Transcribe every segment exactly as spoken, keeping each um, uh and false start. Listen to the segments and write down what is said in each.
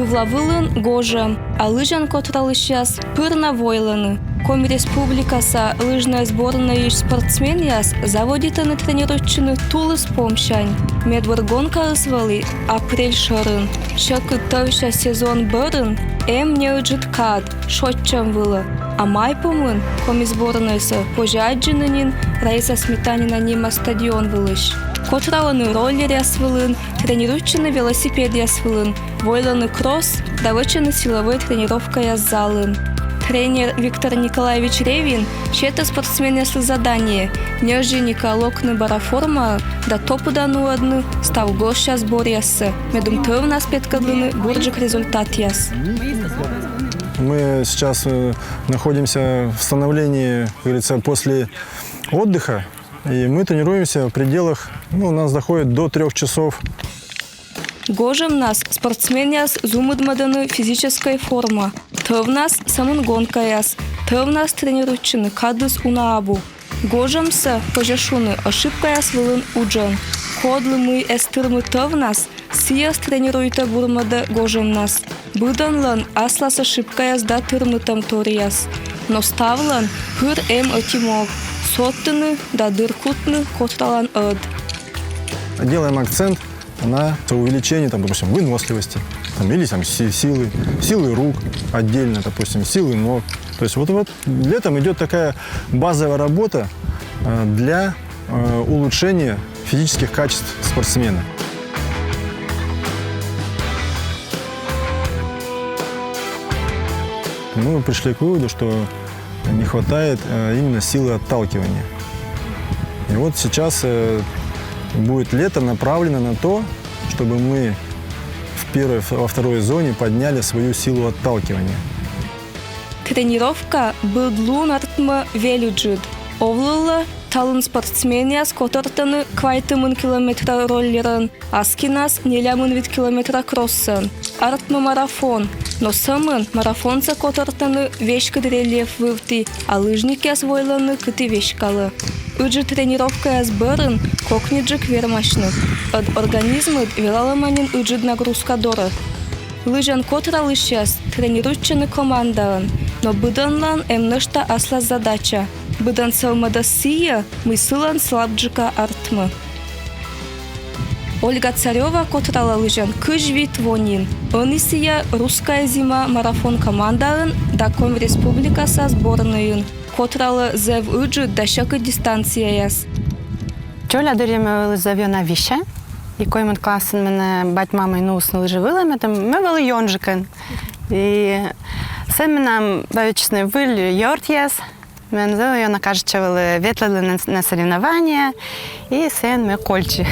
Вӧлі вылын гожӧм, а лызян котралысьяс пыр на войлӧны. Коми Республикаса лыжнӧй сборнӧйысь спортсменъяс заводитӧны тренируйтчыны тулыс помсянь. Медбур гонкаыс вӧлі апрель шӧрын. Сьӧкыд тӧвся сезон бӧрын эм неыджыд кад, шойччӧм вылӧ. А май помын коми сборнӧйсӧ позьӧ аддзыны нин Раиса Сметанина нима стадион вылысь. Котралӧны роллеръяс вылын, тренируйтчӧны велосипедъяс вылын, войлӧны кросс да вӧчӧны силовӧй тренировкаяс залын. Тренер Виктор Николаевич Ревин сетӧ спортсменъяслы задание: ньӧжйӧника локны бара формаӧ да топыда нуӧдны став гожся сборъяссӧ, медым тӧвнас петкӧдлыны бурджык результатъяс. Мы сейчас э, находимся в становлении, как говорится, после отдыха, и мы тренируемся в пределах, ну, у нас доходит до трех часов. Гожӧмнас спортсменъяс зумыдмӧдӧны физическӧй форма. Тӧвнас сӧмын гонкаяс, тӧвнас тренируйтчыны кадыс уна абу. Гожӧмсӧ, позьӧ шуны, ошибкаяс вылын уджӧн. Кодлы мый эз тырмы тӧвнас, сійӧс тренируйтӧ-бурмӧдӧ гожӧмнас. Быдӧнлӧн аслас ошибкаяс да тырмытӧмторъяс. Но ставлӧн пыр эм ӧти мог: содтыны да дыр кутны котралан ӧд. Делаем акцент на увеличение, там, допустим, выносливости, там, или там, си- силы, силы рук отдельно, допустим, силы ног. То есть вот, вот летом идет такая базовая работа э, для э, улучшения физических качеств спортсмена. Мы пришли к выводу, что не хватает э, именно силы отталкивания. И вот сейчас э, будет лето направлено на то, чтобы мы в первой, во второй зоне подняли свою силу отталкивания. Тренировка быд лун артмӧ вель ыджыд. Овлылӧ талун спортсменъяс котӧртӧны квайтымын километра роллерӧн, аскинас нелямын вит километра кроссӧн. Артмӧ марафон, но сӧмын марафонсӧ котӧртӧны веськыд рельеф вывті, а лыжникъяс войлӧны кыті веськалӧ. Ыджыд тренировкаяс бӧрын кокниджык вермасьны, ӧд организмыд велалӧма нин ыджыд нагрузка дорӧ. Лызян котралысьяс тренируйтчӧны командаӧн, но быдӧнлӧн эм нӧшта аслас задача. Быдӧн сӧвмӧдӧ сійӧ, мый сылӧн слабджыка артмӧ. Ольга Царёва котралӧ лызян кызь вит во нин. Ӧні сійӧ «Русская зима» марафон командаын да Коми Республикаса сборнӧйын. Котралӧ зэв ыджыд да сьӧкыд дистанцияяс. Дзоля дырйи ме вӧлі зэв ёна висьӧ. И коймӧд классын менӧ бать-мамӧй нуисны лыжи вылӧ, медым ме вӧлі ёнджыкӧн. И сэн менам бӧрйисны выль ёртъяс. Мен зэв ёна кажитчӧ вӧлі ветлӧдлыны на, на соревнования. И сэн ме кольччи.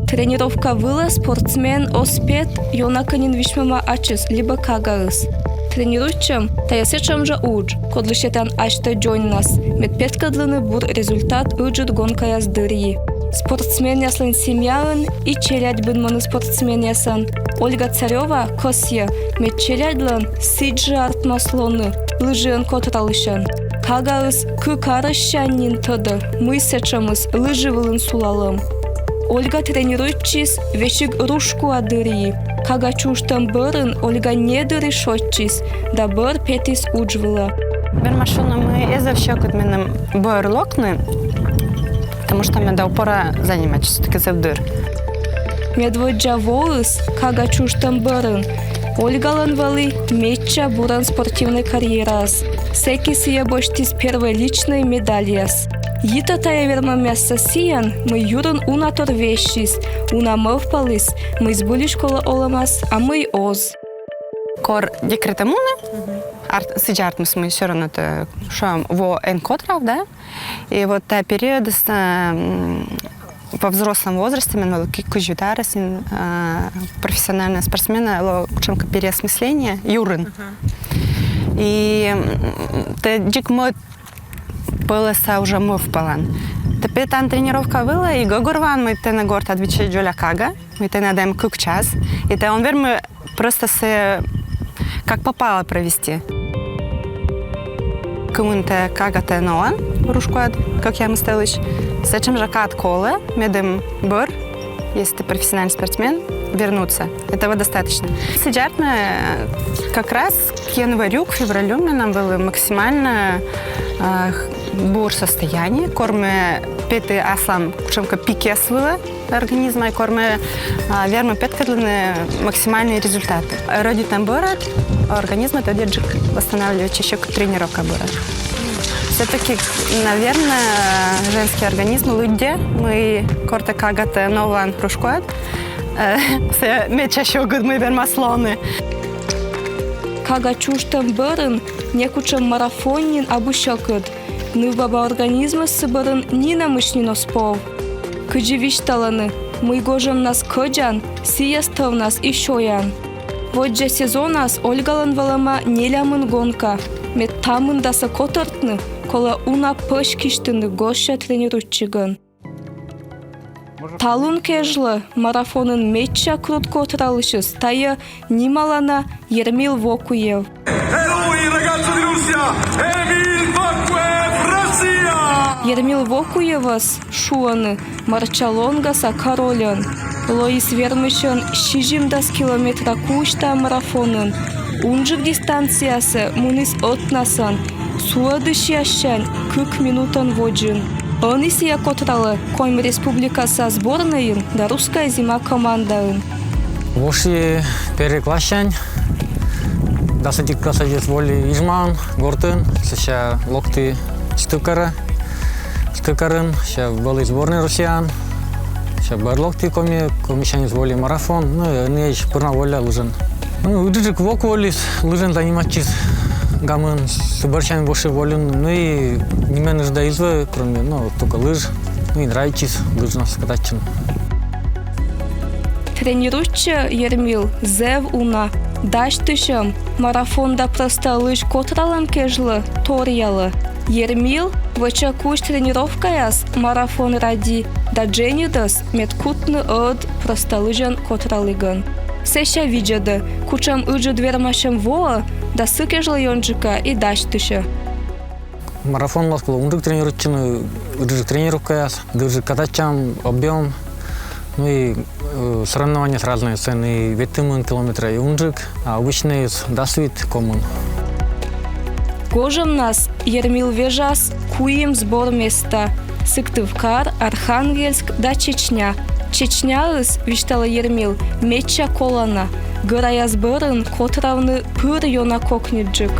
Тренировка вылӧ спортсмен оз пет, ёна кӧ нин висьмӧма ачыс либӧ кагаыс. Тренируйтчӧм — тайӧ сэтшӧм жӧ удж, кодлы сетан асьтӧ дзоньнас, мед петкӧдлыны бур результат ыджыд гонкаяс дырйи. Спортсменъяслӧн семьяын и челядь быдмӧны спортсменъясӧн. Ольга Царёва кӧсйӧ, мед челядьлӧн сідзжӧ артмас лоны лыжиӧн котралысьӧн. Кагаыс кык арӧссянь нин тӧдӧ, мый сэтшӧмыс лыжи вылын сулалӧм. Ольга тренируйтчис весиг рушкуа дырйи. Кага чужтӧм бӧрын Ольга недыр и шойччис, да бӧр петіс удж вылӧ. Верма шуны, мый эз зэв сьӧкыд меным бӧр локны, потому что ме ӧд пора заниматься всё-таки зэв дыр. Медводдза воыс, кага чужтӧм бӧрын, Ольгалӧн вӧлі медся бурӧн спортивнӧй карьераыс. Сэки сійӧ босьтіс первой личнӧй медальяс. Йитӧ тайӧ вермӧмъяссӧ сійӧн, мый юрын уна тор вежсис, уна мӧвпаліс, мый збыльысь колӧ олӧмас, а мый оз. Кор декретӧ мунӧ, арт-, сідз артмис, мый всё равно тэ, шуам, во эн котрав, да? И вот та периодыс, м, во взрослом возрасте, мен вӧлі ки-, кызь вит арӧс нин, а, профессиональнӧй спортсменӧ лоӧ кутшӧмкӧ переосмысление юрын. И, м, тэ дзик мӧд пӧлӧса уже мӧвпалан. Тэ петан тренировка вылӧ и гӧгӧрвоан, мый тэнӧ гортад виччӧ дзоля кага, мый тэнад эм кык час. И тэ он вермы просто сійӧ как попало провести. Кымын тэ кагатӧ налан рушкуад кӧкъямыс тӧлысь, сэтшӧм жӧ кад колӧ, медым бӧр, если ты профессиональный спортсмен, вернуться. Этого достаточно. Сідз артмӧ, как раз к январю, к февралю менам вӧлі максимально, а, х-, бур состояние, кор ми петі аслам кутшӧмкӧ пикъяс вылӧ организма, и кор ми, а, вермим петкӧдлыны максимальные результаты. Рӧдитам бӧрад организм тӧдӧджык восстанавливается ещё к тренировка бӧрад. Всё-таки, наверное, женский организм лыддьӧ, мый кор тэ кагатӧ новлан кружкоад, э, сійӧ медся сьӧкыд, мый вермас лоны. Кага чужтӧм бӧрын некутшӧм марафон нин абу сьӧкыд. Нывбаба организмыс сы бӧрын нинӧмысь нин оз пов. Кыдзи висьталӧны, мый гожӧмнас кӧдзан, сійӧс тӧвнас и сёян. Воддза сезонас Ольгалӧн вӧлӧма нелямын гонка, мед та мындасӧ котӧртны, колӧ уна пӧсь кисьтыны гожся тренируйтчигӧн. Талун кежлӧ марафонын медся крут котралысьыс — тайӧ нималана Ермил Вокуев. Герой, ragazzi di Russia, Emil Vokuev, Россия! Ермил Вокуевӧс шуӧны морчалонгаса корольӧн. Лоис вермысьӧн сизимдас километра кузьта марафонын. Унджык дистанциясӧ муніс ӧтнасӧн, суӧдысьяссянь кык минутӧн водзын. Ӧні сійӧ котралӧ Коми Республикаса сборнӧйын да «Русская зима» командаын. Воши первой классянь, дас ӧти классӧдзыс воли Изьваын, гортын, сэсся локті Сыктывкарӧ. Сыктывкарын, сэсся вӧлі сборнӧй Россияын, сэсся бӧр локті Коми, Комиысяньыс воли марафон, ну, и ӧні пыр на воля лыжиӧн. Ну, ыджыдджык вок воліс, лыжиӧн занимайтчис гамын, сы бӧрсянь воши вольын, ну и ниме ыджыд эз вӧв, кроме, ну, только лыж, ну и нравитчис лыжнас катайтчыны. Тренируйтчӧ Ермил зэв уна. Дасьтысьӧм марафон да просто лыж котралӧм кежлӧ торъялӧ. Ермил вӧчӧ кузь тренировкаяс марафон ради да дженьыдӧс, мед кутны ӧд просто лыжиӧн котралігӧн. Сэсся видзӧдӧ, кутшӧм ыджыд вермасьӧм воӧ, да сы кежлӧ ёнджыка и дасьтысьӧ. Марафон вылас колӧ унджык тренируйтчыны, ыджыдджык тренировкаяс, ыджыдджык катайтчан, объём, ну и, э, соревнованиеяс разные, сэні и ветымын километра и унджык, а обычнӧйыс дас вит, комын. Гожӧмнас Ермил вежас куим сбор места: Сыктывкар, Архангельск да Чечня. Чечняыс, висьталӧ Ермил, медся колана. Гӧраяс бӧрын котравны пыр ёна кокньыдджык.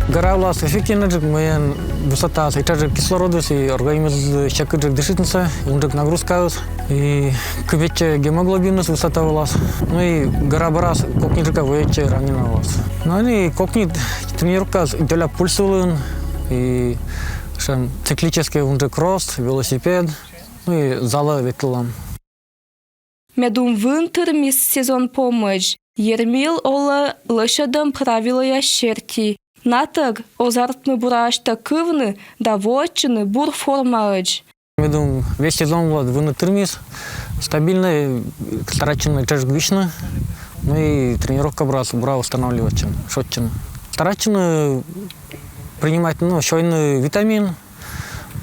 Гӧра вылас эффективнӧйджык, мыйӧн высотаыс этшаджык кислородыс, и организмыс сьӧкыдджык дышитнысӧ, унджык нагрузкаыс, и кыпӧдчӧ гемоглобиныс высота вылас. Ну и гӧра бӧрас кокньыдджыка воӧдчӧ равнина вылас. Ну и кокньыд тренировкаыс дзоля пульс вылын, и сэтшӧм циклическӧй унджык рост, велосипед, ну и залӧ ветлӧм. Медым вын тырмис сезон помӧдз, Ермил олӧ лӧсьӧдӧм правилӧяс серти. Натӧг оз артмы бура асьтӧ кывны да воӧдчыны бур формаӧдз. Медым весь сезон вылад вынны тырмис, стабильнӧ старайтчыны этшаджык висьны, ну и тренировка бӧрас бура восстанавливайтчыны, шойччыны. Старайтчыны принимать, ну, сёйны витамин,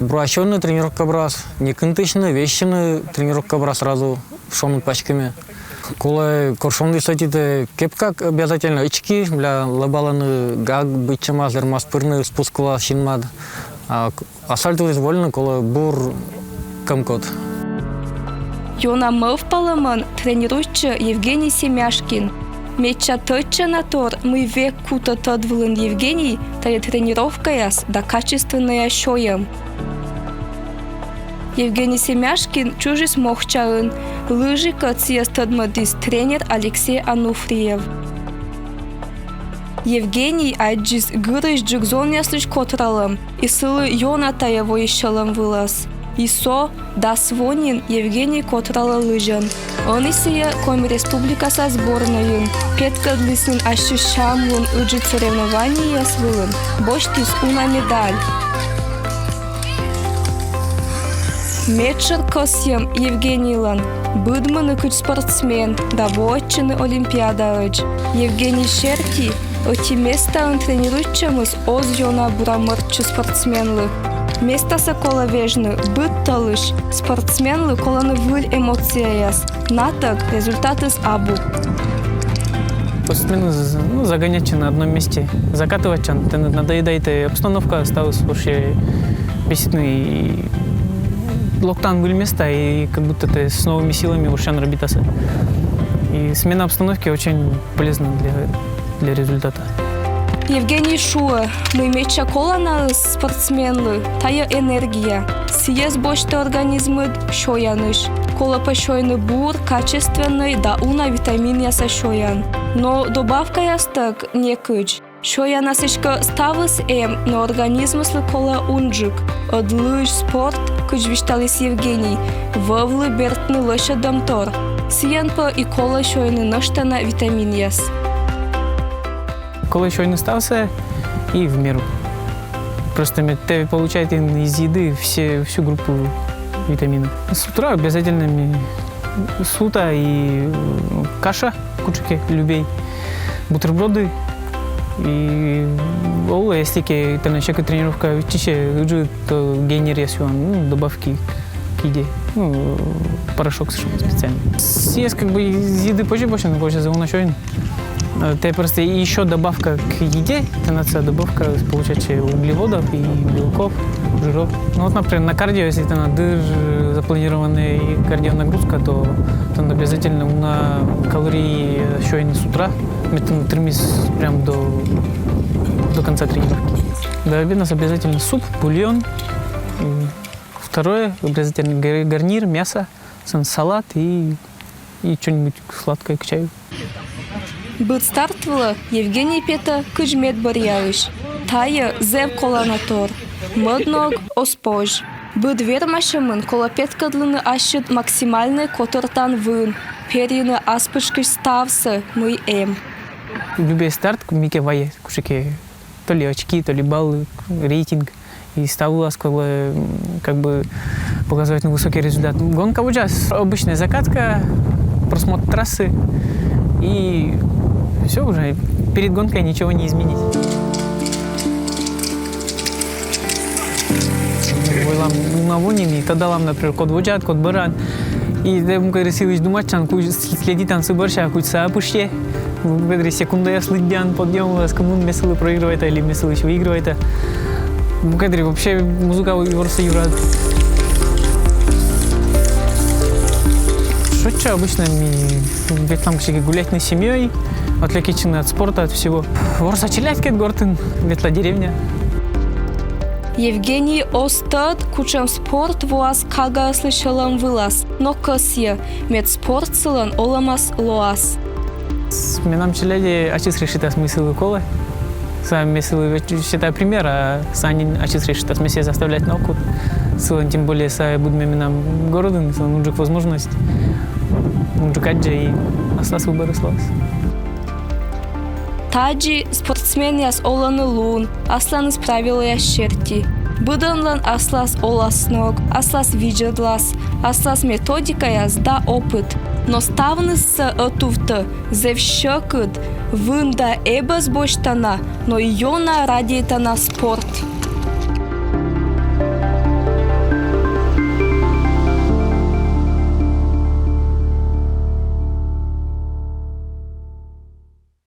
бура сёйны тренировка бӧрас, не кынтысьны, весьтыны тренировка бӧрас сразу, шоныд паськӧме. Колӧ, кор шоныд сӧтитӧ, кепка обязательно, очки, мыля лэбалӧны гаг, быдсямас, вермас пырны спуск вылас синмад. А к-, асфальт вылысь вольны колӧ бур кӧмкот. Ёна мӧвпалӧмӧн тренируйтчӧ Евгений Семяшкин. Медся тӧдчана тор, мый век кутӧ тӧд вылын Евгений, тайӧ тренировкаяс да качественнӧя сёйӧм. Евгений Семяшкин чужис Мохчаын. Лыжикӧд сійӧс тӧдмӧдіс тренер Алексей Ануфриев. Евгений аддзис гырысьджык зонъяслысь котралӧм, и сылы ёна тайӧ воис сьӧлӧм вылас. И со дас во нин Евгений котралӧ лыжиӧн. Ӧні сійӧ Коми Республикаса сборнӧйын. Петкӧдліс нин ассьыс сямлун ыджыд соревнованиеяс вылын, босьтіс уна медаль. Медшӧр кӧсйӧм Евгейлӧн — быдмыны кыдз спортсмен да воӧдчыны олимпиадаӧдз. Евгений серти, ӧти местаын тренируйтчӧмыс оз ёна бура мӧрччы спортсменлы. Местасӧ колӧ вежны быд тӧлысь. Спортсменлы колӧны выль эмоцияяс. Натӧг результатыс абу. Спортсменлы з-, ну, загонять на одном месте. Закатывать на, тэн надоедает и обстановка, ставыс вообще бесит, и локтан выль места, и как будто ты с новыми силами вообще робитаса. И смена обстановки очень полезна для, для результата. Евгений шуӧ, мый медся коланаыс спортсменлы — тайӧ энергия. Сійӧс босьтӧ организмыд сёянысь. Колӧ пӧ сёйны бур, качественнӧй да уна витаминъяса сёян. Но добавкаястӧг некыдз. Сёянас эськӧ ставыс эм, но организмыслы колӧ унджык. Ӧд лыжи спорт, кыдз висьталіс Евгений, вӧвлы бертны лӧсьӧдӧмтор. Сійӧн пӧ и колӧ сёйны нӧшта на витаминъяс. Колӧ сёйны ставсӧ и в меру. Просто мед тэ получает из еды все, всю группу витаминов. С утра обязательно ми сута и, м, каша, кутшӧмкӧ, любӧй, бутерброды. И олӧ, если кӧ тэнӧ сьӧкыд тренировка виччысьӧ, ыджыд, то гейнеръяс юан, ну, добавки к еде. Ну, порошок совершенно специально. Съест как бы из еды позже больше, но позже за уна сёйны. Э, это просто ещё добавка к еде, это надо добавка, получается, углеводов и белков, жиров. Ну вот, например, на кардио, если это на дыр запланированная кардионагрузка, то, то надо обязательно уна калории сёйны с утра, мед тэн тырмис прям до, до конца тренировки. До обеда у нас обязательно суп, бульон. М, второе, обязательно гар-, гарнир, мясо, сэн салат и, и что-нибудь сладкое к чаю. Быд старт вылӧ Евгений петӧ кыдз медбӧръяысь. Тайӧ зэв колана тор. Мӧд ног оз позь. Быд вермасьӧмын колӧ петкӧдлыны ассьыд максимальнӧй котыртан вын, перйыны ас пытшкысь ставсӧ, мый эм. Любӧй старт мыйкӧ вайӧ, кутшӧмкӧ, то ли очки, то ли баллы, рейтинг. И став вылас колӧ, м, как бы показывать на высокий результат. Гонка водзас обычная закатка, просмотр трассы, и всё уже. Перед гонкой ничего не изменить. Войлам уна во нин, и тӧдалам, например, код водзад, код бӧрад. И тэ мукӧд дырйи сылысь думайтчан, кыдз следитан сы бӧрся, кыдз сы пышйӧ. Мукӧд дырйи секундаяс лыддян подъём вылас, кымын ме сылы проигрывайта или ме сылысь выигрывайта. Мукӧд дырйи вообще музыка ворсӧ юрад. Шойчча обычно ми ветлам кытчӧкӧ гулять на семьёй, отвлекаться от спорта, от всего. Ворса челядькӧд гортын, ветла деревня. Евгений оз тӧд, кутшӧм спорт воас кагаыслы сьӧлӧм вылас, но кӧсйӧ, мед спорт сылӧн олӧмас лоас. С-, менам челядьӧй ачыс решитас, мый сылы колӧ. Сыа ме сылы ведь считай пример, а сыа нин ачыс решитас, ме сійӧс заставлять на ог кут. Сылӧн тем более сыа быдмӧ менам городын, сылӧн унджык возможность, унджык аддзӧ и аслас выборыс лоас. Тадзи спортсменъяс олӧны лун, асланыс правилӧяс серти. Быдӧнлӧн аслас оласног, аслас видзӧдлас, аслас методикаяс да опыт. Но ставнысӧ ӧтувтӧ зэв сьӧкыд, вын да эбӧс босьтана, но ёна радейтана спорт.